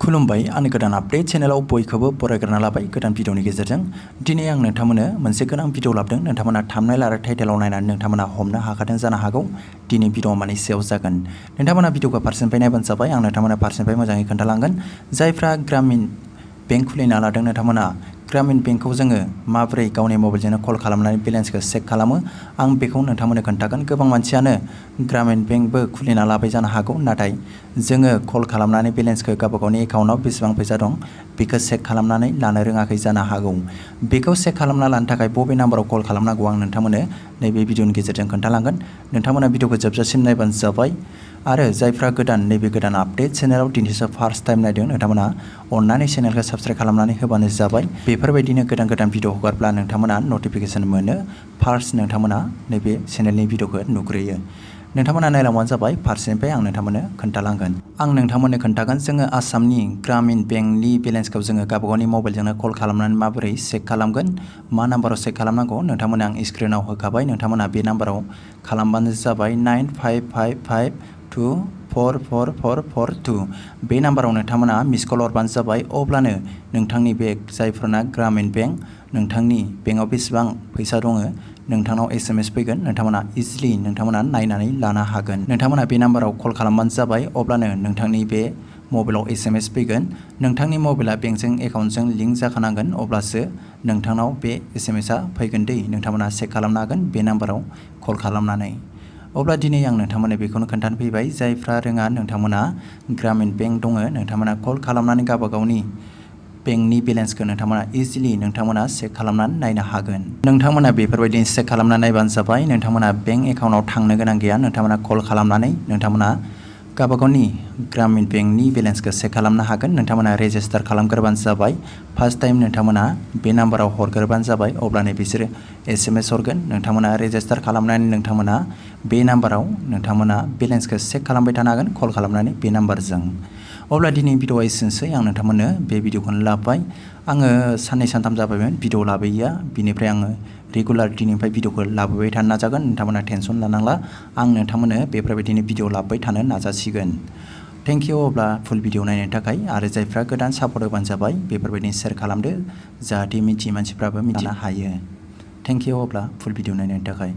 खुलुमबाय आंनि गोदान आपडेट चेनेलाव बयखौबो बरायग्रोना लाबाय गोदान भिडिअनि गेजेरजों दिनै आं नोंथांमोननो मोनसे गोनां भिडिअ लाबोदों। नोंथांमोना थाम्बनेल आरो टाइटेलाव नायनानै नोंथांमोना हमनो हाखादों जानो हागौ दिनै भिडिअ मानि सायाव जागोन। नोंथांमोना भिडिअखौ फारसेनिफ्राय नायबानो जाबाय। आं नोंथांमोना फारसेनिफ्राय मोजाङै खोन्थालांगोन। जायफ्रा ग्रामिन बेंक खुलिना लादों नोंथांमोना ग्रामिन बेंकखौ जोङो माबोरै गावनि मबाइलजोंनो कल खालामनानै बेलेन्सखौ चेक खालामो आं बेखौ नोंथांमोननो खोन्थागोन। गोबां मानसियानो ग्रामिन बेंकबो खुलिना लाबाय जानो हागौ, नाथाय जोङो कल खालामनानै बेलेन्सखौ गावबा गावनि एकाउन्टआव बेसेबां फैसा दं बेखौ चेक खालामनानै लानो रोङाखै जानो हागौ। बेखौ चेक खालामना लानो थाखाय बबे नाम्बाराव कल खालामनांगौ आं नोंथांमोननो नैबे भिडिअनि गेजेरजों खोन्थालांगोन। नोंथांमोना भिडिअखौ जोबजासिम नायबानो जाबाय। आरो जायफ्रा गोदान नैबे गोदान आपडेट चेनेलाव दिनैसो फार्स्ट टाइम नायदों नोंथांमोना अन्नानै चेनेलखौ साबस्क्राइब खालामनानै होबानो जाबाय। बेफोरबायदिनो गोदान गोदान भिडिअ हगारब्ला नोंथांमोना नटिफिकेसन मोनो। फार्स्ट नोंथांमोना नैबे चेनेलनि भिडिअखौ नुग्रोयो। नोंथांमोना नायलांबानो जाबाय। फारसेनिफ्राय आं नोंथांमोननो खोन्थालांगोन। आं नोंथांमोननो खोन्थागोन जोङो आसामनि ग्रामिन बेंकनि बेलेन्सखौ जोङो गावबा गावनि मबाइलजोंनो कल खालामनानै माबोरै चेक खालामगोन, मा नाम्बाराव चेक खालामनांगौ नोंथांमोना आं स्क्रिनाव होखाबाय। नोंथांमोना बे नाम्बाराव खालामबानो जाबाय 955552444442 बे नाम्बाराव नोंथांमोना मिस कल हरबानो जाबाय। अब्लानो नोंथांनि बे जायफोरना ग्रामिन बेंक नोंथांनि बेंकआव बेसेबां फैसा दङ नोंथांनाव SMS फैगोन। नोंथांमोना इजिलि नोंथांमोना नायनानै लानो हागोन। नोंथांमोना बे नाम्बाराव कल खालामबानो जाबाय। अब्लानो नोंथांनि बे मबाइलाव SMS फैगोन। नोंथांनि मबाइला बेंकजों एकाउन्टजों लिंक जाखानांगोन, अब्लासो नोंथांनाव बे SMS आ फैगोन दै। नोंथांमोना चेक खालामनो हागोन बे नाम्बाराव कल खालामनानै। अब्ला दिनै आं नोंथांमोननो बेखौनो खोन्थानो फैबाय। जायफ्रा रोङा नोंथांमोना ग्रामिन बेंक दङ नोंथांमोना कल खालामनानै गावबा गावनि बेंकनि बेलेन्सखौ नोंथांमोना इजिलि नोंथांमोना चेक खालामनानै नायनो हागोन। नोंथांमोना बेफोरबायदिनो चेक खालामना नायबानो जाबाय। नोंथांमोना बेंक एकाउन्टआव थांनो गोनां गैया। नोंथांमोना कल खालामनानै नोंथांमोना गावबा गावनि ग्रामिन बेंकनि बेलेन्सखौ चेक खालामनो हागोन। नोंथांमोना रेजिस्टार खालामग्रोबानो जाबाय। फार्स्ट टाइम नोंथांमोना बे नाम्बाराव हरग्रोबानो जाबाय। अब्लानो बिसोरो SMS हरगोन। नोंथांमोना रेजिस्टार खालामनानै नोंथांमोना बे नाम्बाराव नोंथांमोना बेलेन्सखौ चेक खालामबाय थानो हागोन कल खालामनानै बे नाम्बारजों। अब्ला दिनै भिडिअआ एसेनोसै। आं नोंथांमोननो बे भिडिअखौनो लाबोबाय। आङो साननै सानथाम जाबायमोन भिडिअ लाबोयैया, बिनिफ्राय आङो रेगुलार दिनैनिफ्राय भिडिअखौ लाबोबाय थानो नाजागोन। नोंथांमोना टेनसन लानांला, आं नोंथांमोननो बेफोरबायदिनो भिडिअ लाबोबाय थानो नाजासिगोन। थेंक इउ अब्ला फुल भिडिअ नायनायनि थाखाय। आरो जायफ्रा गोदान सापर्ट होबानो जाबाय। बेफोरबायदिनो शेयार खालामदो जाहाथे मिथियै मानसिफ्राबो मिथिनो हायो। थेंक इउ अब्ला फुल भिडिअ नायनायनि थाखाय।